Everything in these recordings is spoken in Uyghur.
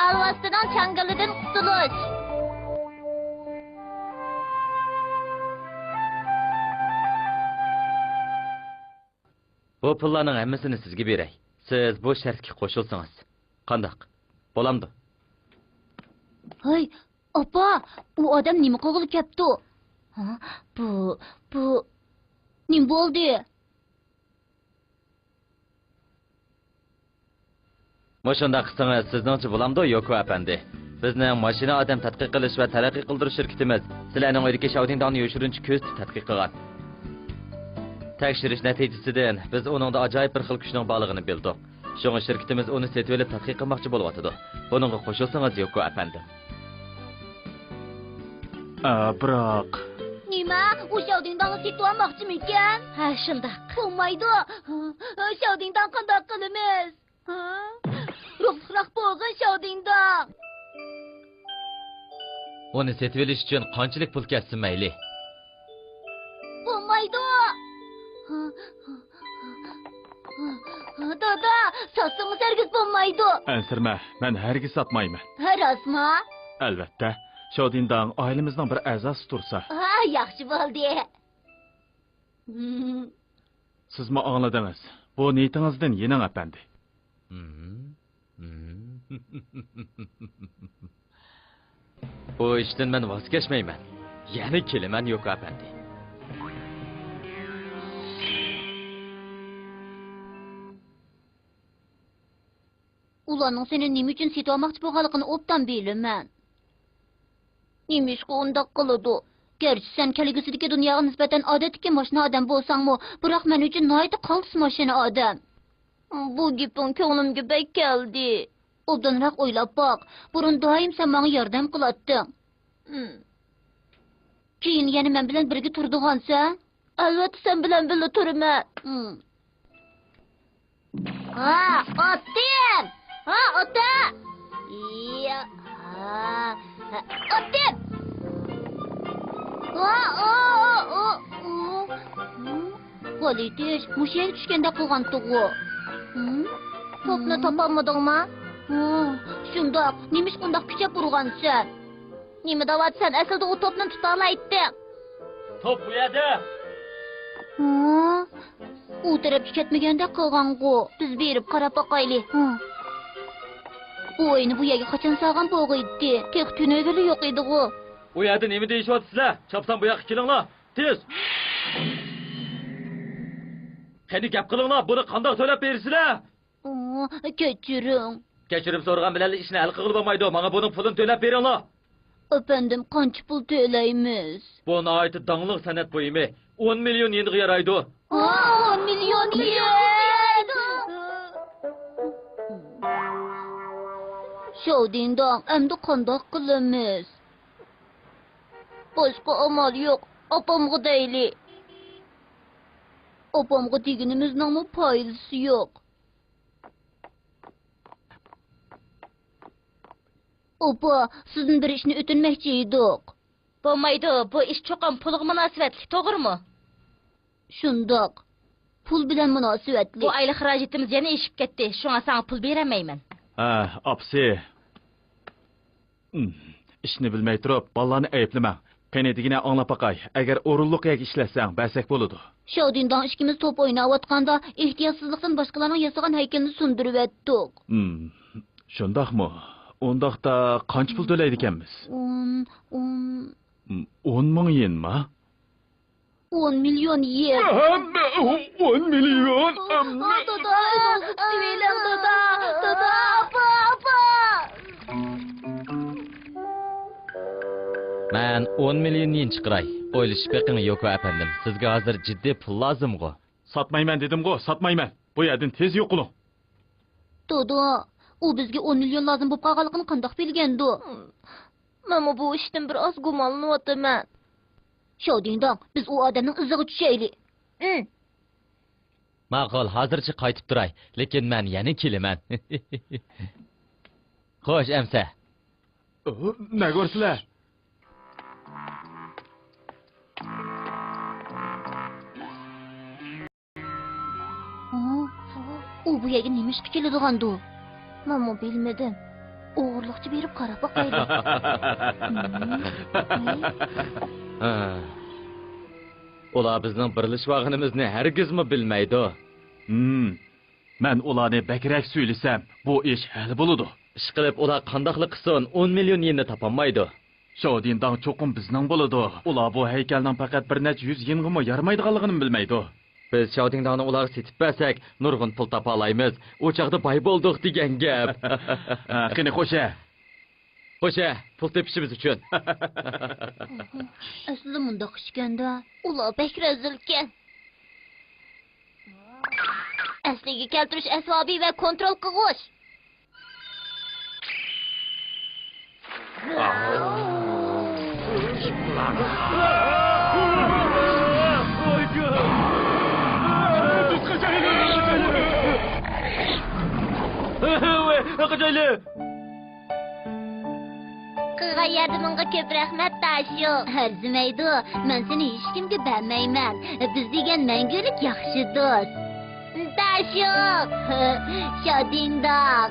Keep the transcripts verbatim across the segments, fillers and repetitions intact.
ئالۋاستىنىڭ چاڭگىلىدىن قۇتۇلۇش. بۇ پۇللارنىڭ ھەممىسىنى سىزگە بېرەي. سىز بۇ شەرتكە قوشۇلسىڭىز. قانداق؟ بولامدۇ؟ ھەي، ئاپا، ئۇ ئادەم نېمە قىلغىلى كەپتۇ؟ ھە؟ بۇ، بۇ نېمە بولدى؟ مۇشۇنداق قىلسىڭىز سىزنىڭچە بولامدۇ، يوكو ئەپەندى؟ بىزنىڭ ماشىنا ئادەم تەتقىق قىلىش ۋە تەرەققىي قىلدۇرۇش شىركىتىمىز سىلەرنىڭ ئۆيدىكى شياۋدىڭداڭنى يوشۇرۇنچە كۆزىتىپ تەتقىق قىلغان. تەكشۈرۈش نەتىجىسىدىن بىز ئۇنىڭدا ئاجايىپ بىر خىل كۈچنىڭ بارلىقىنى بىلدۇق. شۇڭا شىركىتىمىز ئۇنى سېتىۋېلىپ تەتقىق قىلماقچى بولۇۋاتىدۇ. بۇنىڭغا قوشۇلسىڭىز، يوكو ئەپەندىم. ئا، بىراق. نېمە؟ ئۇ شياۋدىڭداڭنى سېتىۋالماقچىمىكەن؟ ھە، شۇنداق. بولمايدۇ. شياۋدىڭداڭ قانداق قىلىمىز؟ ھە؟ روھلۇقراق بولغىن شياۋدىڭداڭ. ئۇنى سېتىۋېلىش ئۈچۈن قانچىلىك پۇل كەتسە مەيلى. بولمايدۇ. دادا، ساتسىڭىز ھەرگىز بولمايدۇ. ئەنسىرىمە، مەن ھەرگىز ساتمايمەن. ھە، راستما؟ ئەلۋەتتە، شياۋدىڭداڭ ئائىلىمىزنىڭ بىر ئەزاسى تۇرسا. ھا، ياخشى بولدى. سىزمۇ ئاڭلىدىڭىز. بۇ نىيىتىڭىزدىن يېنىڭ، ئەپەندى. بۇ ئىشتىن مەن ۋاز كەچمەيمەن. يەنە كېلىمەن، يوكو ئەپەندى. ئۇلارنىڭ سېنى نېمە ئۈچۈن سېتىۋالماقچى بولغانلىقىنى ئوبدان بىلىمەن. نېمىشقا ئۇنداق قىلىدۇ؟ گەرچە سەن كەلگۈسىدىكى دۇنياغا نىسبەتەن ئادەتتىكى ماشىنا ئادەم بولساڭمۇ، بىراق مەن ئۈچۈن ناھايىتى قالتىس ماشىنا ئادەم. بۇ گېپىڭ كۆڭلۈمگە بەك كەلدى. ئوبدانراق ئويلاپ باق. بۇرۇن دائىم سەن ماڭا ياردەم قىلاتتىڭ. كېيىن يەنە مەن بىلەن بىرگە تۇرىدىغانسەن؟ ئەلۋەتتە، سەن بىلەن بىللە تۇرىمەن. ھا، ئاتتىم! ھا، ئاتا! يا، ھا، ئاتتىم! ھا، ئو، ئو، ئو، ئو. غالىتىش، مۇشۇ يەرگە چۈشكەندەك قىلغانتىغۇ. توپنى تاپالمىدىڭما؟ ھا، شۇنداق. نېمىشقا ئۇنداق كۈچەپ ئۇرغانسەن؟ نېمە دەۋاتىسەن؟ ئەسلىدە ئۇ توپنى تۇتالايتتىڭ. توپ بۇ يەردە. ھا؟ ئۇ تەرەپكە كەتمىگەندەك قىلغانغۇ. بىز بېرىپ قاراپ باقايلى. ھا. ئۇ ئۆينى بۇ يەرگە قاچان سالغان بولغىيتتى؟ تېخى تۈنۈگۈنلا يوق ئىدىغۇ. ئۇ يەردە نېمە دېيىشىۋاتىسىلەر؟ چاپسان بۇ ياققا كېلىڭلار. تېز. قېنى گەپ قىلىڭلار، بۇنى قانداق تۆلەپ بېرىسىلەر؟ ئۇ، كەچۈرۈڭ. كەچۈرۈم سورىغان بىلەنلا ئىشنى ھەل قىلغىلى بولمايدۇ. ماڭا بۇنىڭ پۇلىنى تۆلەپ بېرىڭلار. ئەپەندىم، قانچە پۇل تۆلەيمىز؟ بۇ ناھايىتى داڭلىق سەنئەت بۇيۇمى. ئون مىليون يېنغا يارايدۇ. ھا، ئون مىليون يېن! شاۋدىنداڭ، ئەمدى قانداق قىلىمىز؟ باشقا ئامال يوق. ئاپامغا دەيلى. ئاپامغا دېگىنىمىزنىڭمۇ پايدىسى يوق. ئاپا، سىزدىن بىر ئىشنى ئۆتۈنمەكچى ئىدۇق. بولمايدۇ، بۇ ئىش چوقۇم پۇلغا مۇناسىۋەتلىك، توغرىمۇ؟ شۇنداق. پۇل بىلەن مۇناسىۋەتلىك. بۇ ئايلىق خىراجىتىمىز يەنە ئېشىپ كەتتى، شۇڭا ساڭا پۇل بېرەلمەيمەن. ھە، ئاپىسى. ئىشنى بىلمەي تۇرۇپ، بالىلارنى ئەيىبلىمەڭ. قېنى، دېگىنە ئاڭلاپ باقاي. ئەگەر ئورۇنلۇق يەرگە ئىشلەتسەڭ، بەرسەك بولىدۇ. شاۋدىنداڭ ئىككىمىز توپ ئويناۋاتقاندا، ئېھتىياتسىزلىقتىن باشقىلارنىڭ ياسىغان ھەيكىلىنى سۇندۇرۇۋەتتۇق. ھىم، شۇنداقمۇ؟ ئۇنداقتا قانچە پۇل تۆلەيدىكەنمىز؟ ئون، ئون. ھىم، ئون مىڭ يېنما؟ ئون مىليون يېن. ئەھەم، ئون مىليون. ئەم. دادا، دادا، دادا، ئاپا، ئاپا. مەن ئون مىليون يېن چىقىراي. ئويلىشىپ بېقىڭ، يوكو ئەپەندىم. سىزگە ھازىر جىددىي پۇل لازىمغۇ؟ ساتمايمەن دېدىمغۇ، ساتمايمەن. بۇ يەردىن تېز يوقىلىڭ. دادا، ئۇ بىزگە ئون مىليون لازىم بولۇپ قالغانلىقىنى قانداق بىلگەندۇ؟ مەنمۇ بۇ ئىشتىن بىر ئاز گۇمانلىنىۋاتىمەن. شاۋدىنداڭ، بىز ئۇ ئادەمنىڭ ئىزىغا چۈشەيلى. ئىم. ماقۇل، ھازىرچە قايتىپ تۇراي، لېكىن مەن يەنە كېلىمەن. خوش، ئەمسە. ئۇ، نەگە بارىسىلەر؟ ئۇ، ئۇ بۇ يەرگە نېمە ئىشقا كېلىدىغاندۇ؟ مەنمۇ بىلمىدىم. ئوغرىلىقچە بېرىپ قاراپ باقايلى. ھە. ئۇلار بىزنىڭ بىرلىشىۋالغىنىمىزنى ھەرگىزمۇ بىلمەيدۇ. ھىم. مەن ئۇلارنى بەكرەك سۈيلىسەم، بۇ ئىش ھەل بولىدۇ. ئىشقىلىپ، ئۇلار قانداقلا قىلسۇن، ئون مىليون يېننى تاپالمايدۇ. شاۋدىنداڭ چوقۇم بىزنىڭ بولىدۇ. ئۇلار بۇ ھەيكەلنىڭ پەقەت بىر نەچچە يۈز يېنغىمۇ يارىمايدىغانلىقىنى بىلمەيدۇ. بىز شاۋدىڭداڭنى ئۇلارغا سېتىپ بەرسەك، نۇرغۇن پۇل تاپالايمىز. ئۇ چاغدا باي بولدۇق دېگەن گەپ. ھە، قېنى، خوشە. خوشە، پۇل تېپىشىمىز ئۈچۈن. ئەسلى مۇنداق ئىشكەندە. ئۇلار بەك رەزىلكەن. ئەسلىگە كەلتۈرۈش ئەسۋابى ۋە كونترول قىلغۇچ. قاچايلى! قىلغان ياردىمىڭغا كۆپ رەھمەت، داشۇ. ئەرزىمەيدۇ. مەن سېنى ھېچكىمگە بەرمەيمەن. بىز دېگەن مەڭگۈلۈك ياخشى دوست. داشۇ! شادىڭداڭ!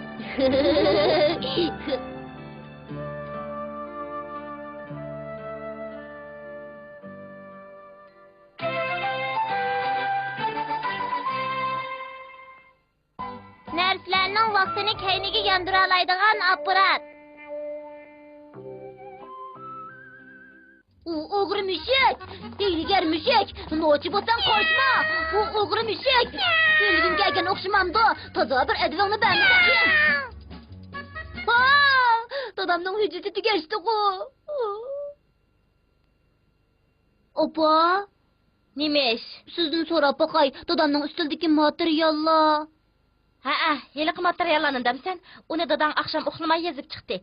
نەرسىلەرنىڭ ۋاقتىنى كەينىگە ياندۇرالايدىغان ئاپپارات. ئۇ ئوغرى مۈشۈك! ھىيلىگەر مۈشۈك! نوچى بولساڭ قورقما! ئۇ ئوغرى مۈشۈك! ئۆلگۈڭ كەلگەن ئوخشىمامدۇ؟ تازا بىر ئەدىۋىڭنى بەرمىسەككىن! ھا! دادامنىڭ ھۆججىتى تۈگەشتىغۇ! ئاپا! نېمە ئىش؟ سىزدىن سوراپ باقاي، دادامنىڭ ئۈستىلىدىكى ماتېرىياللار. ھەئە، ھېلىقى ماتېرىياللارنى دەمسەن؟ ئۇنى داداڭ ئاخشام ئۇخلىماي يېزىپ چىقتى.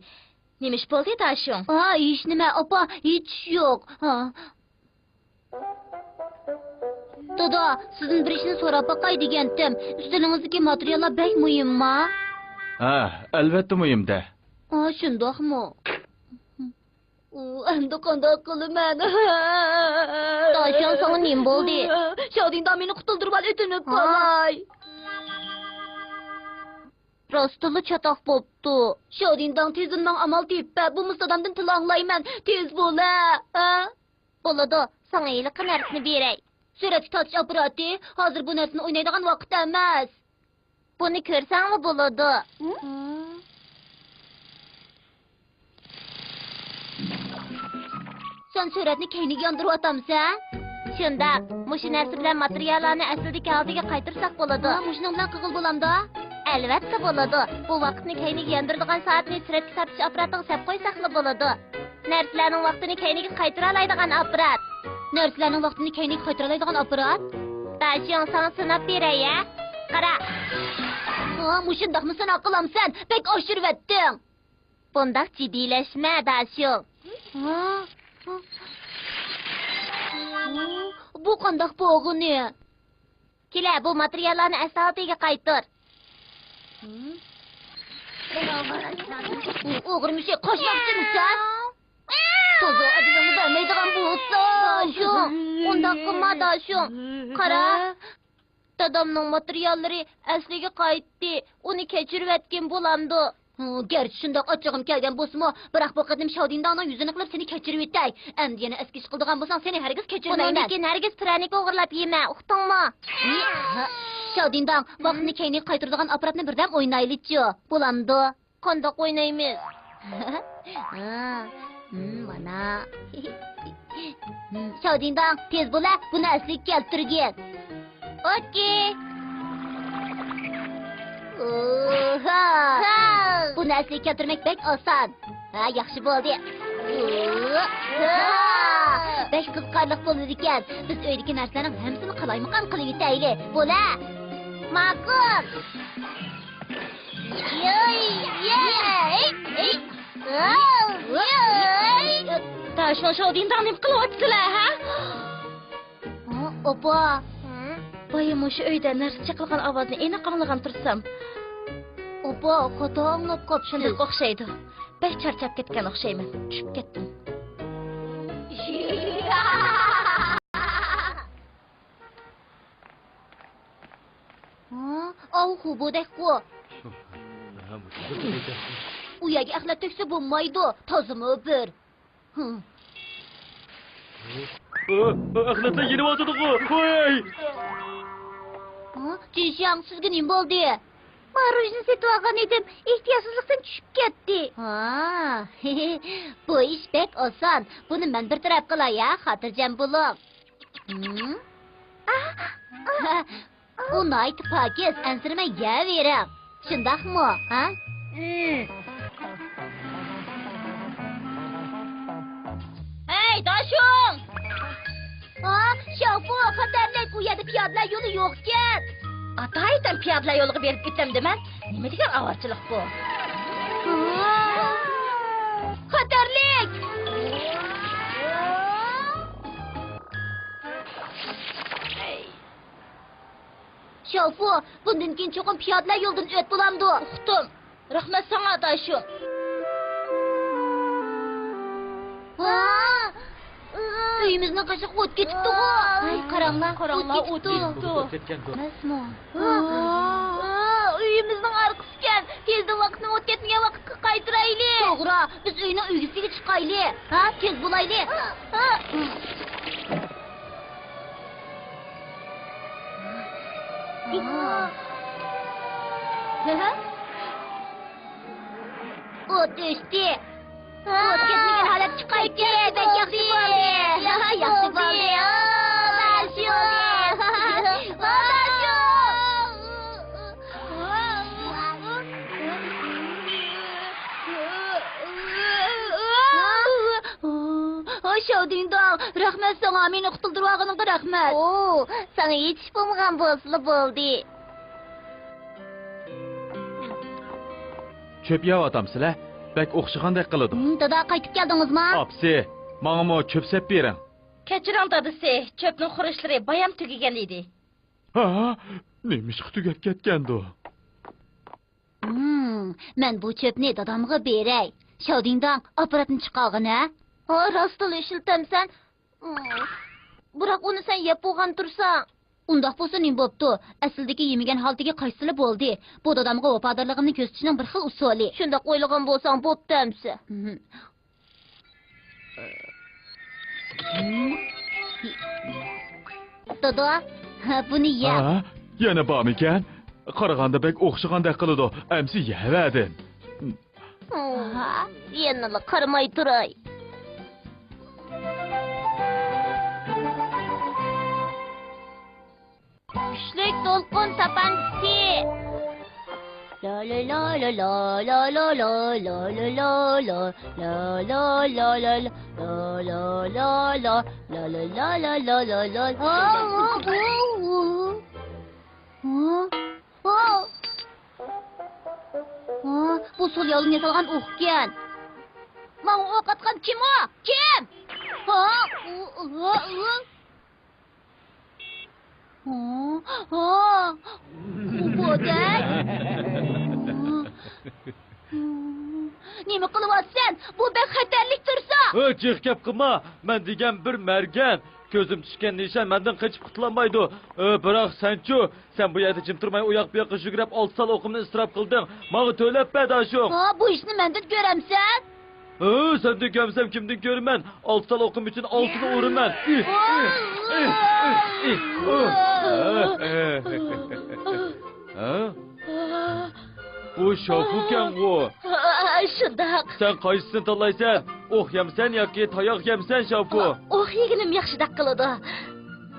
نېمە ئىش بولدى، داشۇڭ؟ ھا، ھېچنېمە، ئاپا، ھېچ ئىش يوق. ھا. دادا، سىزدىن بىر ئىشنى سوراپ باقاي دېگەنتىم. ئۈستىلىڭىزدىكى ماتېرىياللار بەك مۇھىمما؟ ھە، ئەلۋەتتە مۇھىم-دە. ھا، شۇنداقمۇ؟ ئۇ، ئەمدى قانداق قىلىمەن؟ داشۇڭ، ساڭا نېمە بولدى؟ شاۋدىڭداڭ، مېنى قۇتۇلدۇرۇۋال، ئۆتۈنۈپ قالاي. راستتىنلا چاتاق بوپتۇ. شاۋدىڭداڭ، تېزدىن ماڭا ئامال تېپىپ بەر، بولمىسا دادامدىن تىل ئاڭلايمەن. تېز بول-ە! ھە؟ بولىدۇ، ساڭا ھېلىقى نەرسىنى بېرەي. سۈرەتكە تارتىش ئاپپاراتى؟ ھازىر بۇ نەرسىنى ئوينايدىغان ۋاقىت ئەمەس. بۇنى كۆرسەڭلا بولىدۇ. سەن سۈرەتنى كەينىگە ياندۇرۇۋاتامسەن؟ شۇنداق. مۇشۇ نەرسە بىلەن ماتېرىياللارنى ئەسلىدىكى ھالىتىگە قايتۇرساق بولىدۇ. ھا، مۇشۇنىڭ بىلەن قىلغىلى بولامدا؟ ئەلۋەتتە بولىدۇ. بۇ ۋاقىتنى كەينىگە ياندۇرىدىغان سائەتنى سۈرەتكە تارتىش ئاپپاراتىغا سەپ قويساقلا بولىدۇ. نەرسىلەرنىڭ ۋاقتىنى كەينىگە قايتۇرالايدىغان ئاپپارات. نەرسىلەرنىڭ ۋاقتىنى كەينىگە قايتۇرالايدىغان ئاپپارات؟ داشۇڭ، ساڭا سىناپ بېرەي ھە. قارا. ھا، مۇشۇنداقمۇ سىناق قىلامسەن؟ بەك ئاشۇرۇۋەتتىڭ. بۇنداق جىددىيلەشمە، داشۇڭ. ھا؟ بۇ قانداق بولغىنى؟ كېلە، بۇ ماتېرىياللارنى ئەسلى ھالىتىگە قايتۇر. ئوغرى مۈشۈك، قاچماقچىمۇ سەن؟ تازا ئەدىبىڭنى بەرمەيدىغان بولسا. داشۇڭ، ئۇنداق قىلما، داشۇڭ. قارا، دادامنىڭ ماتېرىياللىرى ئەسلىگە قايتتى. ئۇنى كەچۈرۈۋەتكىن بولامدۇ؟ ھە، گەرچە شۇنداق ئاچچىقىم كەلگەن بولسىمۇ، بىراق بۇ قېتىم شاۋدىنداڭنىڭ يۈزىنى قىلىپ سېنى كەچۈرۈۋېتەي. ئەمدى يەنە ئەسكى ئىش قىلىدىغان بولساڭ، سېنى ھەرگىز كەچۈرمەيمەن. بۇنىڭدىن كېيىن ھەرگىز پىرەنىك ئوغرىلاپ يېمە، ئۇقتۇڭمۇ؟ ھە، شاۋدىنداڭ، ۋاقىتنى كەينىگە قايتۇرىدىغان ئاپپاراتنى بىردەم ئوينايلىچۇ. بولامدۇ؟ قانداق ئوينايمىز؟ ھە، ھىم، مانا. ھىم، شاۋدىنداڭ، تېز بول-ە، بۇنى ئەسلىگە كەلتۈرگىن. ئوكېي. ئوھا! ھا! بۇنى ئەسلىگە كەلتۈرمەك بەك ئاسان. ھە، ياخشى بولدى. ئوھا! بەك قىزىقارلىق بولىدىكەن. بىز ئۆيدىكى نەرسىلەرنىڭ ھەممىسىنى قالايمىقان قىلىۋېتەيلى. بول-ە! ماقۇل. داشۇڭ، شاۋدىنداڭ، نېمە قىلىۋاتىسىلەر، ھە؟ ھە، ئاپا. بايا مۇشۇ ئۆيدە نەرسە چېقىلغان ئاۋازنى ئېنىق ئاڭلىغان تۇرسام. ئاپا، خاتا ئاڭلاپ قاپسىز. شۇنداق ئوخشايدۇ. بەك چارچاپ كەتكەن ئوخشايمەن. چۈشۈپ كەتتىم. ھە؟ ئاۋۇ خۇبۇدەكقۇ. بۇ يەرگە ئەخلەت تۆكسە بولمايدۇ، تازىمۇ بىر. ھە. ئەخلەتلەر يېنىۋاتىدىغۇ. ۋاي! ھە؟ جىنشياڭ، سىزگە نېمە بولدى؟ ماروژنا سېتىۋالغان ئىدىم، ئېھتىياتسىزلىقتىن چۈشۈپ كەتتى. ھا، بۇ ئىش بەك ئاسان. بۇنى مەن بىر تەرەپ قىلاي ھە، خاتىرجەم بولۇڭ. ھىم؟ ئۇ ناھايىتى پاكىز، ئەنسىرىمەي يەۋېرىڭ. شۇنداقمۇ، ھە؟ ھەي، داشۇڭ! ھا، شياۋفۇ، خەتەرلىك، ئۇ يەردە پىيادىلەر يولى يوقكەن. ئاتايىتەن پىيادىلەر يولىغا بېرىپ ئۆتەمدىمەن. نېمە دېگەن ئاۋارىچىلىق بۇ؟ خەتەرلىك! شياۋفۇ، بۇندىن كېيىن چوقۇم پىيادىلەر يولىدىن ئۆت بولامدۇ؟ ئۇقتۇم. رەھمەت ساڭا، داشۇ. ۋا! ئۆيىمىزنىڭ قېشىغا ئوت كېتىپتىغۇ. ۋاي، قاراڭلار، قاراڭلار، ئوت ئوت كېتىپتۇ. كېتىپتۇ. ئوت كەتكەندۇ. ئەمەسمۇ؟ ۋا! ئۆيىمىزنىڭ ئارقىسىكەن. تېزدىن ۋاقىتنى ئوت كەتمىگەن ۋاقىتقا قايتۇرايلى. توغرا، بىز ئۆينىڭ ئۈلگىسىگە چىقايلى. ھە، تېز بولايلى. ئوت ئۆچتى. ئوت كەتمىگەن ھالەتتە چىقايتتى. بەك ياخشى بولدى. ياخشى بولدى. ياخشى بولدى. شاۋدىڭداڭ، رەھمەت ساڭا، مېنى قۇتۇلدۇرۇۋالغىنىڭغا رەھمەت. ئو، ساڭا ھېچ ئىش بولمىغان بولسىلا بولدى. چۆپ يەۋاتامسىلە؟ بەك ئوخشىغاندەك قىلىدۇ. ھىم، دادا، قايتىپ كەلدىڭىزما؟ ئاپىسى، ماڭىمۇ چۆپ سەپ بېرىڭ. كەچۈرۈڭ دادىسى، چۆپنىڭ خۇرۇچلىرى بايام تۈگىگەن ئىدى. ھا؟ نېمىشقا تۈگەپ كەتكەندۇ؟ ھىم، مەن بۇ چۆپنى دادامغا بېرەي. شاۋدىڭداڭ، ئاپپاراتنى چىقارغىن ھە. ھا، راستلا ئىشلىتەمسەن؟ بىراق ئۇنى سەن يەپ بولغان تۇرساڭ. ئۇنداق بولسا نېمە بوپتۇ؟ ئەسلىدىكى يېمىگەن ھالىتىگە قايتسىلا بولدى. بۇ دادامغا ۋاپادارلىقىمنى كۆرسىتىشنىڭ بىر خىل ئۇسۇلى. شۇنداق ئويلىغان بولساڭ بوپتۇ ئەمسە. دادا، بۇنى يە. ھا؟ يەنە بارمىكەن؟ قارىغاندا بەك ئوخشىغاندەك قىلىدۇ. ئەمسە يەۋەردىم. ھا، يەنىلا قارىماي تۇراي. كۈچلۈك دولقۇن تاپانچىسى. ھا؟ ھا؟ ھا، بۇ سول يالدىن ياسالغان ئوقكەن. ماڭا ئوق ئاتقان كىم ئۇ؟ كىم؟ ھا؟ ھا؟ ھا؟ ھا؟ ھا؟ بۇ بودەك؟ نېمە قىلىۋاتىسەن؟ بۇ بەك خەتەرلىك تۇرسا. ھە، جىق گەپ قىلما. مەن دېگەن بىر مەرگەن. كۆزۈم چۈشكەن نىشان مەندىن قېچىپ قۇتۇلالمايدۇ. ئى، بىراق سەنچۇ؟ سەن بۇ يەردە جىم تۇرماي ئۇياق-بۇياققا يۈگرەپ، ئالتە سال ئوقۇمنى ئىسراپ قىلدىڭ. ماڭا تۆلەپ بەر، داشۇ. ھا، بۇ ئىشنى مەندىن كۆرەمسەن؟ ھە، سەندىن كۆرمىسەم كىمدىن كۆرىمەن؟ ئالتە سال ئوقۇم ئۈچۈن ئالتىنى ئۇرىمەن. ئى، ئى، ئى، ئى، ئى، ئى. ھە؟ بۇ شاۋفۇكەنغۇ. شۇنداق. سەن قايسىسىنى تاللايسەن؟ ئوق يەمسەن ياكى تاياق يەمسەن، شاۋفۇ؟ ئوق يېگىنىم ياخشىدەك قىلىدۇ.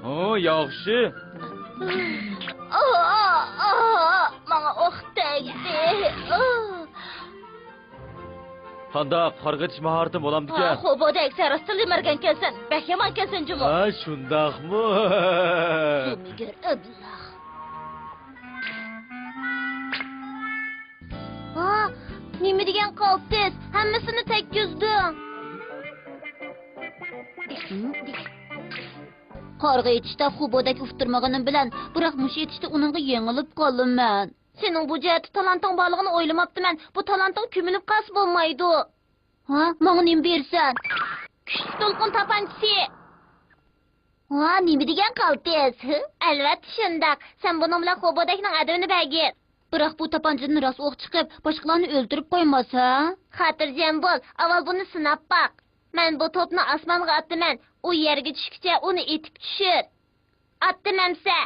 ھە، ياخشى. ماڭا ئوق تەگدى. قانداق، قارغا ئېتىش ماھارىتىڭ بولامدىكەن؟ ھا، خوبودەك، سەن راستتىنلا مەرگەنكەنسەن، بەك يامانكەنسەن جۇمۇ. ھە، شۇنداقمۇ؟ بۇنى كۆر، ئەبلەخ. ھا، نېمە دېگەن قالتىس؟ ھەممىسىنى تەگكۈزدۈڭ. قارغا ئېتىشتا خوبودەك ئۇتتۇرمىغىنىم بىلەن، بىراق مۇشۇ ئېتىشتا ئۇنىڭغا يېڭىلىپ قالىمەن. سېنىڭ بۇ جەھەتتە تالانتىڭ بارلىقىنى ئويلىماپتىمەن. بۇ تالانتىڭ كۆمۈلۈپ قالسا بولمايدۇ. ھا؟ ماڭا نېمە بېرىسەن؟ كۈچلۈك دولقۇن تاپانچىسى. ھا، نېمە دېگەن قالتىس؟ ئەلۋەتتە شۇنداق. سەن بۇنىڭ بىلەن خوبودەكنىڭ ئەدىپىنى بەرگىن. بىراق بۇ تاپانچىدىن راست ئوق چىقىپ، باشقىلارنى ئۆلتۈرۈپ قويماسا؟ خاتىرجەم بول، ئاۋۋال بۇنى سىناپ باق. مەن بۇ توپنى ئاسمانغا ئاتىمەن، ئۇ يەرگە چۈشكىچە ئۇنى ئېتىپ چۈشۈر. ئاتتىم ئەمسە.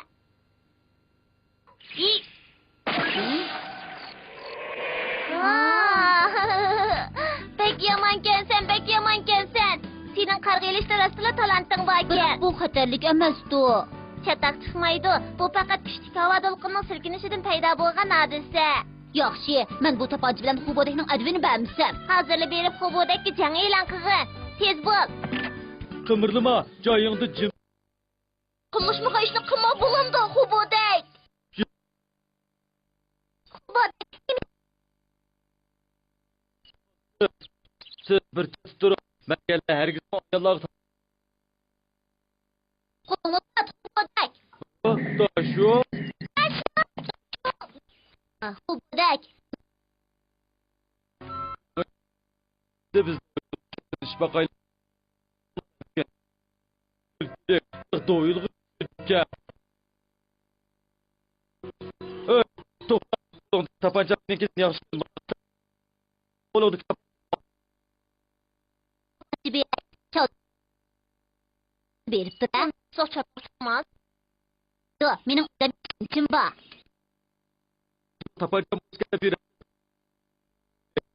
بەك يامانكەنسەن، بەك يامانكەنسەن. سېنىڭ قارغا ئېلىشتا راستلا تالانتىڭ باركەن. بىراق بۇ خەتەرلىك ئەمەستۇ. چاتاق چىقمايدۇ. بۇ پەقەت كۈچلۈك ھاۋا دولقۇنىنىڭ سىلكىنىشىدىن پەيدا بولغان ھادىسە. ياخشى، مەن بۇ تاپانچا بىلەن خۇبودەكنىڭ ئەدىپىنى بەرمىسەم. ھازىرلا بېرىپ خۇبودەككە جەڭ ئېلان قىلغىن. تېز بول. قىمىرلىما، جايىڭدا جىم. قىلمىشمىغان ئىشنى قىلما بولامدۇ، خۇبودەك؟ خۇبودەك. سىز بىر چەتتە تۇرۇڭ. مەن يەنە ھەرگىزمۇ ئاياللارغا قولۇڭنى ئۇزات، خۇبودەك. توشۇ. خۇبودەك. بىز باقايلى. دويۇلغۇ. ئۆي، توختا، تاپانچامنىڭكىدىن ياخشى. قولۇڭدا كىتاب. بېرىپ تۇر، ھە؟ سوق چاتاق چىقماس. ياق، مېنىڭ ئادەم كۈچۈم بار. تاپانچام بولسا بېرە.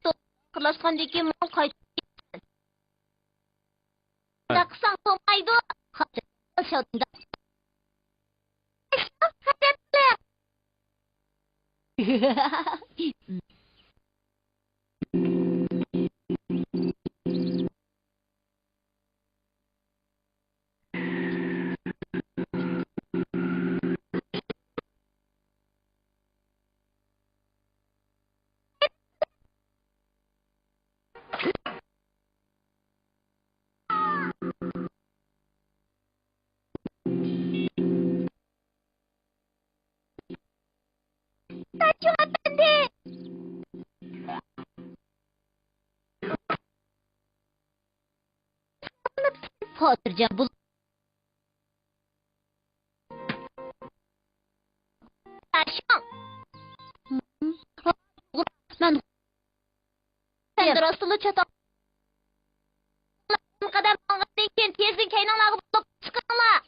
ئاخىرلاشقاندىن كېيىن ماڭا قايتىپ كەلسۇن. شۇنداق قىلساڭ بولمايدۇ. خاتىرجەم بول. مەن سەن راستلا چاتاق. قەدەم ماڭغاندىن كېيىن تېزدىن كەينىڭلارغا بۇرۇلۇپ چىقىڭلار.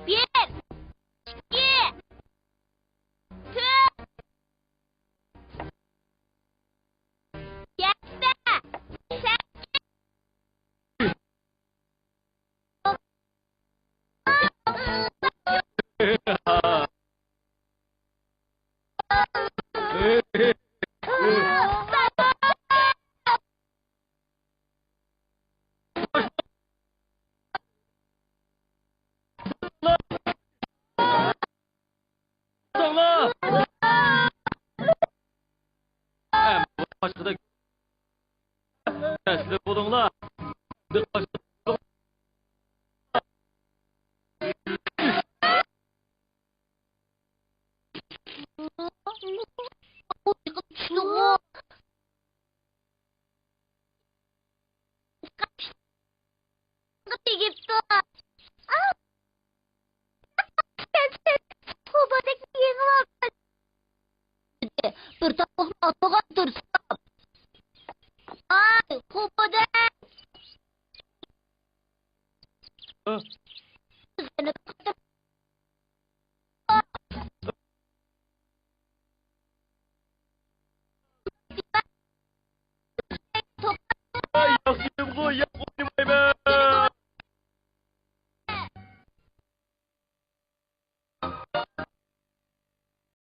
بىر، ئىككى، تۆت، يەتتە، سەككىز. تەسلىم بولۇڭلار. تېگىپتۇ. بىر تاپلىقنى ئاتىغان تۇرسام. ئاي، خوپۇدە!